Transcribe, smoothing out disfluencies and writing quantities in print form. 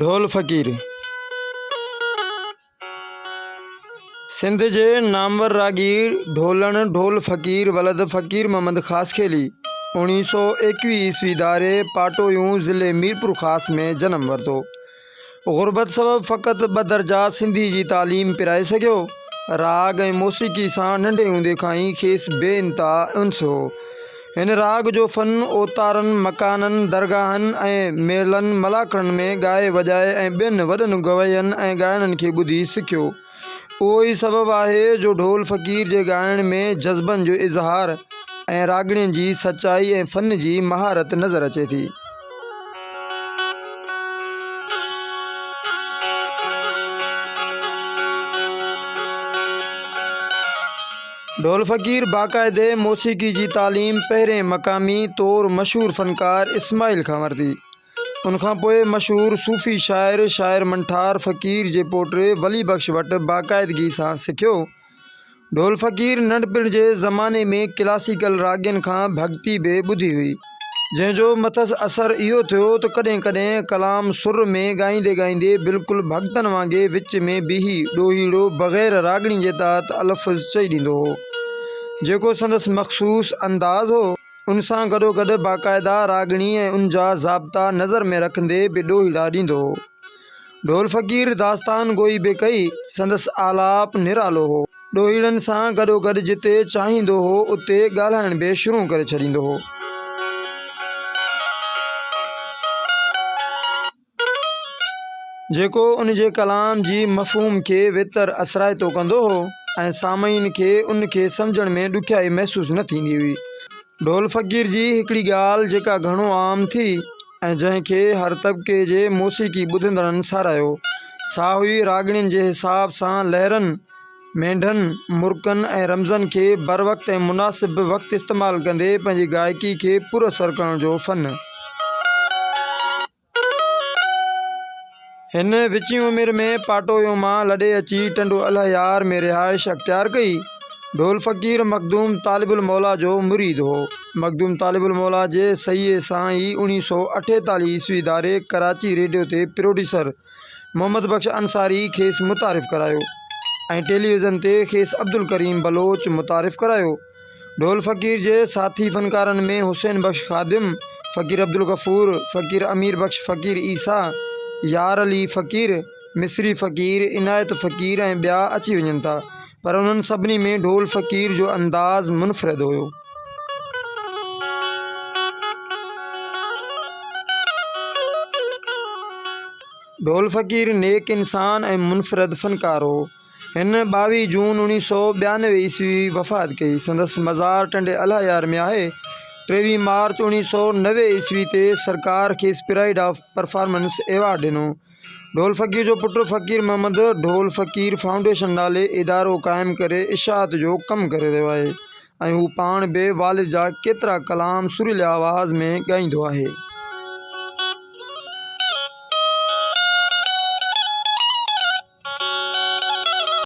ڍول فقير، سنڌ جي نامور راڳي ڍولڻ ڍول فقير ولد فقير محمد خاصخيلي 1921 عيسوي ڌاري پاٽويون ضلعي ميرپورخاص ۾ جنم ورتو. غربت سبب فقط ٻه درجا سنڌي جي تعليم پرائي سگهيو. راڳ ۽ موسيقي سان ننڍي هوندي کان ئي کيس بي انتها انس هو. هن راڳ جو فن اوتارن، مڪانن، درگاهن ۽ ميلن ملاکڙن ۾ ڳائي وڄائي ۽ ٻين وڏن گوين ۽ ڳائڻن کي ٻڌي سکيو. اهو ئي سبب آهي جو ڍول فقير جي ڳائڻ ۾ جذبن جو اظهار ۽ راڳڻين جي سچائي ۽ فن جي مهارت نظر اچي ٿي. ڍول فقير باقاعدي موسيقي جي تعليم پهرين مقامي طور مشهور فنڪار اسماعيل کان ورتي. ان کان پوء مشهور صوفي شاعر شاعر منٺار فقير جي پوٽي ولي بخش وٽ باقاعدگي سان سکيو. ڍول فقير ننڍپڻ جي زماني ۾ ڪلاسيڪل راڳين کان ڀڳتي به ٻڌي هئي. جنهن جو مٿس اثر اهو ٿيو ته ڪڏهن ڪڏهن ڪلام سر ۾ ڳائيندي ڳائيندي بلڪل ڀڳتن وانگي وچ ۾ بيهي ڏوهيڙو بغير راڳڻي جي تحت الفظ چئي ڏيندو هو، جيڪو سندس مخصوص انداز هو. ان سان گڏوگڏ باقاعده راڳڻي ۽ ان جا ضابطا نظر ۾ رکندي به ڏوهيڙا ڏيندو هو. ڍول فقير داستان گوئي به ڪئي، سندس آلاپ نرالو هو. ڏوهيڙن سان گڏوگڏ جتي چاهيندو هو اتي ڳالهائڻ به شروع ڪري ڇڏيندو هو. جيڪو ان جي ڪلام جي مفهوم کي ويتر اثرائتو ڪندو هو ۽ سامعين کي ان کي سمجهڻ ۾ ڏکيائي محسوس نه ٿيندي هئي. ڍول فقير جي هڪڙي ڳالهه جيڪا گهڻو عام ٿي ۽ جنهن کي هر طبقي جي موسيقي ٻڌندڙن ساراهيو، سا هئي راڳڻين جي حساب سان لهرن، مينڍن، مرڪن ۽ رمزن کي بروقت ۽ مناسب وقت استعمال ڪندي پنهنجي گائڪي کي پر اثر ڪرڻ جو فن. هن وچين عمر ۾ پاٽويو مان لڏي اچي ٽنڊو الهيار ۾ رهائش اختيار ڪئي. ڍول فقير مخدوم طالب الموليٰ جو مريد هو. مخدوم طالب الموليٰ جي سعيي سان ئي اوڻيهه سئو اٺيتاليهه عيسوي ڌاري ڪراچي ريڊيو تي پروڊيوسر محمد بخش انصاري کيس متعارف ڪرايو ۽ ٽيليويزن تي کيس عبدالڪريم بلوچ متعارف ڪرايو. ڍول فقير جي ساٿي فنڪارن ۾ حسين بخش خادم، فقير عبدالغفور، فقير امير بخش فقير عيسيٰ، يار علي فقير، مصري فقير، عنايت فقير ۽ ٻيا اچي وڃن ٿا، پر انهن سڀني ۾ ڍول فقير جو انداز منفرد هيو. ڍول فقير نيڪ انسان ۽ منفرد فنڪار هو. هن ٻاويهه جون اوڻيهه سئو ٻيانوي عيسوي وفات ڪئي. سندس مزار ٽنڊي الهيار ۾ آهي. ٽيويهه مارچ 1990 عيسوي تي سرڪار کيس پرائيڊ آف پرفارمنس ايوارڊ ڏنو. ڍول فقير جو پٽ فقير محمد ڍول فقير فائونڊيشن نالي ادارو قائم ڪري اشاعت جو ڪم ڪري رهيو آهي ۽ هو پاڻ به والد جا ڪيترا ڪلام سريلي آواز ۾ ڳائيندو آهي.